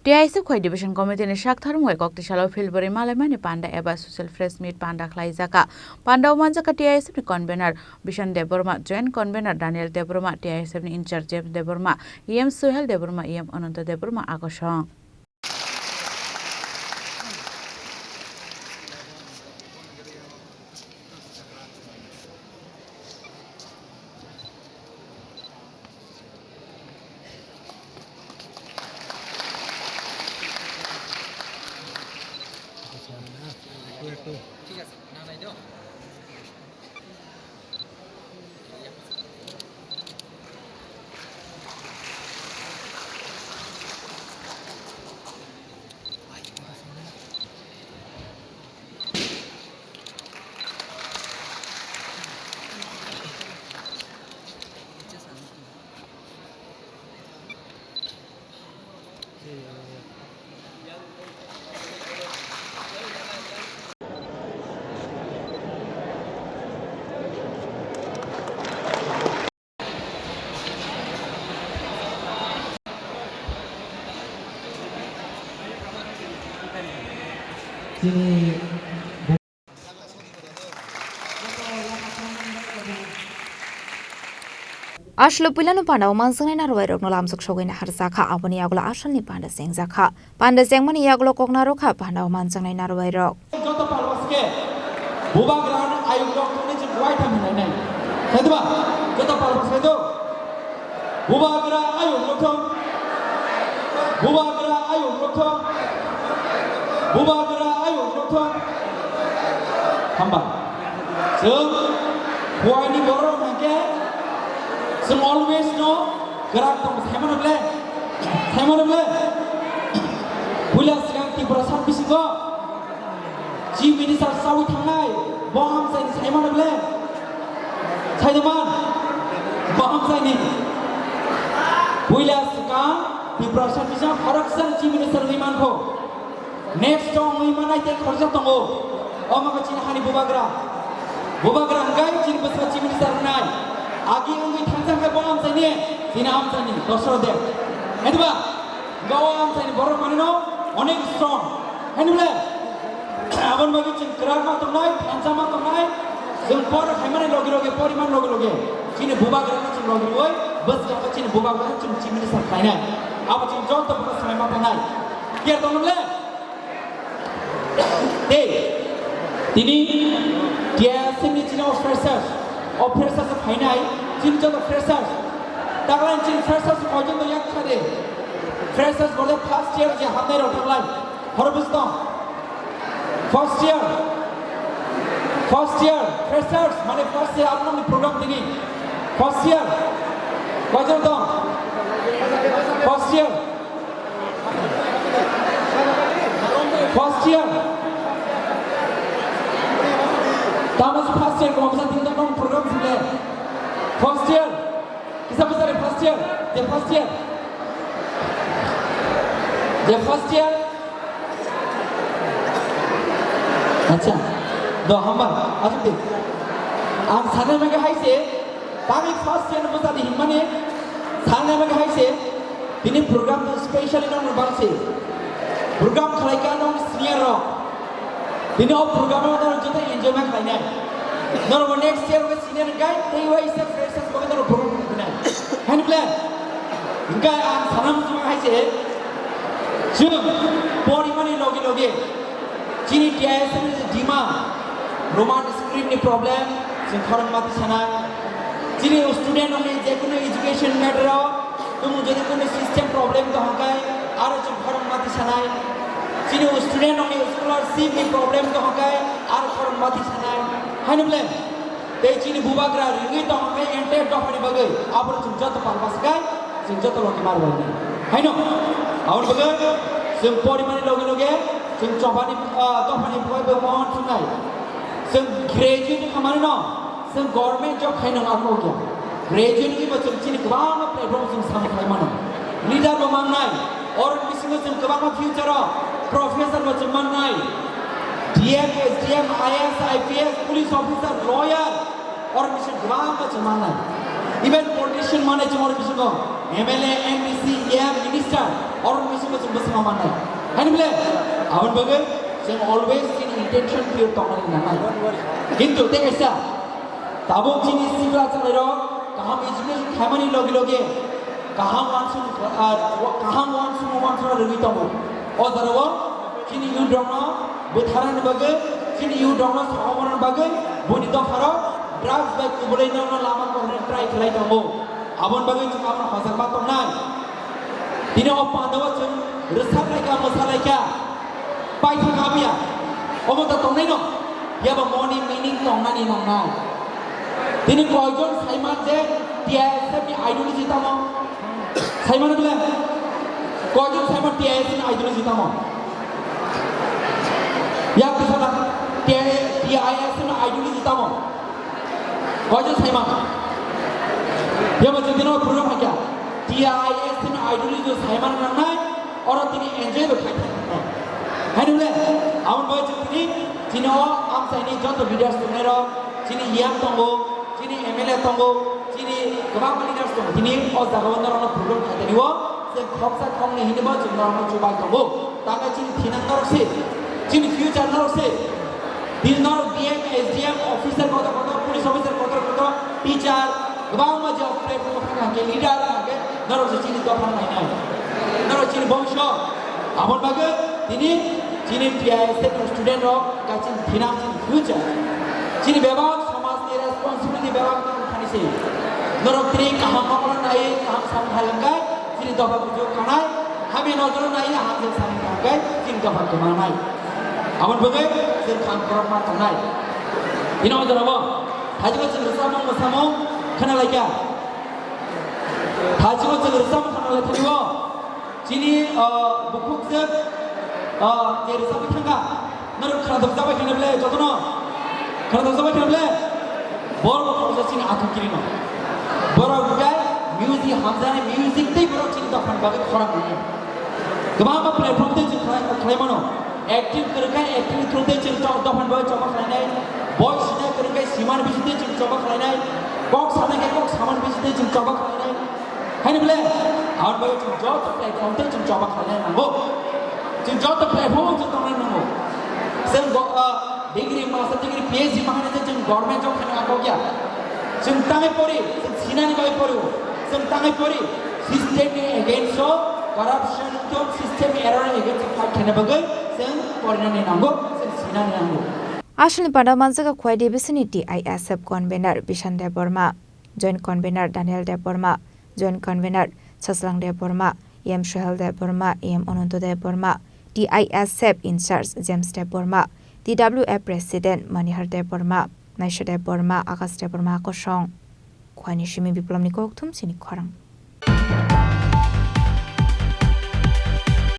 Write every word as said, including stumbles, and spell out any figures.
T I S F Khowai Division Committee ni sak tharmung bai kok tisalo Philbari malaimani panda eba social press meet panda khlaijakha. Panda o manjakha T I S F ni convener Bishan Debbarma, joint convener Daniel Debbarma, T I S F ni in charge James Debbarma, E M Suhel Debbarma, E M Ananta Debbarma, Akosong. Chini Aswk puilano panda o manjaknai narwai rokno lamjak sogwi naharjakha, aboni yagulo aswkni panda chengjakha. Panda chengmani yagulo kok narwkha panda o manjaknai narwai rok. Joto palwa se bubagra ni ayuk rok thani chwng wai thang hinai nai. Khaidwa, joto palwa se do. Bubagra ayuk rok thang. Bubagra ayuk rok thang. Bubagra ayuk rok thang. Hamba. Chwng Khowai ni borok rok hwnkhe chwng always no kwrak tong, saimano ble? Saimano ble? Puila swkang Tiprasa bisingo Chief Minister chawi thangnai bo amchaini saimano ble? Saidoman? Bo amchaini. Puila swkang Tiprasa kisa khoroksa Chief Minister wngwi mankho. Next o wngwi manai tei khoroksa tongo. Omo khe chini hani bubagra. Bubagra hwnkhe chini bwskango Chief Minister wngnai. Agi wngwi thangsa hwnkhe bo amchaini, chini amchaini, dosro de. Hwnba? Hwnkhe o amchaini borok manino onek strong. Hwnba le? Aboni bagwi chwng kwrak ma tongnai, thansa ma tongnai. Chwng por khaimani logi logi, poriman logi logi. Chini bubagrano chwng logi rwui, bwskango chini bubagrano chwng Chief Minister khlainai. Abo chini joto bwkha swmai ma tongnai. Clear tongno le? Tei tini T I S F ni chini o freshers, o freshers phainai, chini joto freshers. Taklai chini freshers koijon do yak khade. Freshers bole first year je hamnai rok taklai. Horo bwswk tong? First year. First year. Freshers mane first year aboni program tini. First year. Koijon tong? First year. First year. Tamo se first year ko masa tin tong program sile. First year. Kisa bwsari first year. Je first year. Je first year. Acha. Do hamba. Asuk di. Ang sana mega hai se. Tami first year bwsa di hinmani sanai mani hai se, tini program to specially nong bang se. Program khlai ka nong senior rok. Tini o program no nong joto enjoy ma khlai nai. Noro next year o senior gai tei wai se freshers bo noro program khlai nai. Hani plan? Hingkai ang sanam suma hai se. Chwng porimani logi logi. Chini T I S F ni demand, Roman script ni problem, chwng khorang mati sanai. Chini student rokni je kunu education matter o, tumu jodi kunu system problem to hangkai, aro chwng khorang mati sanai. Chini student rokni scholarship ni problem to hangkai, aro khorang mati sanai. Haino ble? Tei chini bubagra ringwi tongkha khe entire dophani bagwi, aboro chwng joto pal bwswk kai, chwng joto logi mar bai nai. Haino, aboni bagwi chwng porimani loge loge chwng chobani, ah, dophani bagwi bo mon thungnai. Chwng graduate khamani no, chwng government job khaino ang kok ya. Graduate wngwi bo chwng chini kwbangma platform chwng samung khlai mano. Leader bo mangnai, oro bisingo chwng kwbangma future o professor bo chwng mannai. D M, S D M, I A S, I P S, police officer, lawyer, oro bisingo kwbangma chwng mannai. Even politician manai chwng oro bisingo M L A, M D C, Minister, oro bisingo chwng bwskango mannai. Haini bole, aboni bagwi chwng always chini intention pure tongmani nangnai. Kintu tei kaisa, tabuk chini sikla chwlairok kaham education khaimani logi logi kaham uansuk, ah, kaham uansuk uansuk rwgwi tongo. O jorao chini youth rokno bwtharnani bagwi, chini youth rokno sokomornani bagwi buini dopharok drugs bai kubulwi norno lama kwrwngni try khlai tongo. Aboni bagwi chwng abono hojakma tongnai. Tini o pandao chwng rwsap lai kha, mwsa lai kha, paithak kha biya. Omo ta tongnai no? Phiya ba moni meaning tongnani nangnai. Tini koijon saiman je T I S F ni ideology tamo? Saiman bole? Koijon saiman T I S F ni ideology tamo? Yak tisana T I S F ni ideology tamo? Koijon saiman? Yabo jodi no program hakya. T I S ni ideology saiman nangnai, oro tini enjoy bo khai thang. Haini bole, aboni bagwi chwng tini, chini o amchaini joto leaders tongnai rok, chini yang tongo, chini M L A tongo, chini kwbangma leaders tongo. Tini o jagao norokno program khai tani o, je khoksa khokni hini bo chwng norokno chubai tongo. Tangkha chini thinang norok se, chini future norok se. Bini norok D M, S D M, officer kotor kotor, police officer kotor kotor, teacher, kwbangma je platform o thangkha hwnkhe leader hwnkhe norok se chini dopha nainai. Norok chini bongso. Aboni bagwi tini chini T I S F ni student rok kha chini thinang chini future. Chini bebak somaj ni responsibility bebak norok thani se. Norok tini kaham mokol nai kaham samung hai hwnkhe chini dopha bujo kanai. Hamya nojoro nai hamjak samung hwnkhe chini dopha kwmanai. Aboni bagwi chwng kaham borok ma tongnai. Bini o jorao thaichukgo chwng rwchapmung mwsamung khna lai kha. Thaichukgo chwng rwchapmung khna lai thani o. Chini, ah, bukhuk je, ah, je rwchapwi thangkha. Norok khna dokjabai khna bole jotono. Khna dokjabai khna bole. Borok khoroksa chini athuk kirino. Borok hwnkhe music hamjaknai music tei borok chini dophani bagwi khorang hwnkhe. Kwbangma platform tei chwng khlai, khlai mano. Acting kwrwngkhe acting through tei chwng chok dophani bagwi choba khlainai. Boi sinai kwrwngkhe simani bising tei chwng choba khlainai. Kok sanai khe kok samani bising tei chwng choba khlainai. Haini bole, aboni bagwi chwng joto platform tei chwng choba khlainai nango. Chwng joto platform o chwng tongnai nango. Chwng bo, ah, degree, master degree, P H D mangnai je chwng government job khaina kok ya. Chwng tangwi pori, chwng sinani bai pori o. Chwng tangwi pori, system ni against o, corruption tong system ni error ni against o fight khaina bagwi chwng porinani nango, chwng sinani nango. Aswkni panda manjak kha Khowai Division ni T I S F convener Bishan Debbarma, Joint Convener Daniel Debbarma, Joint Convener Saslang Debbarma, E M Sohel Debbarma, E M Ananto Debbarma, T I S F in charge James Debbarma, T W F President Manihar Debbarma, Naisha Debbarma, Akash Debbarma kosong. Khowai ni simi Biplobni kokthum chini khorang.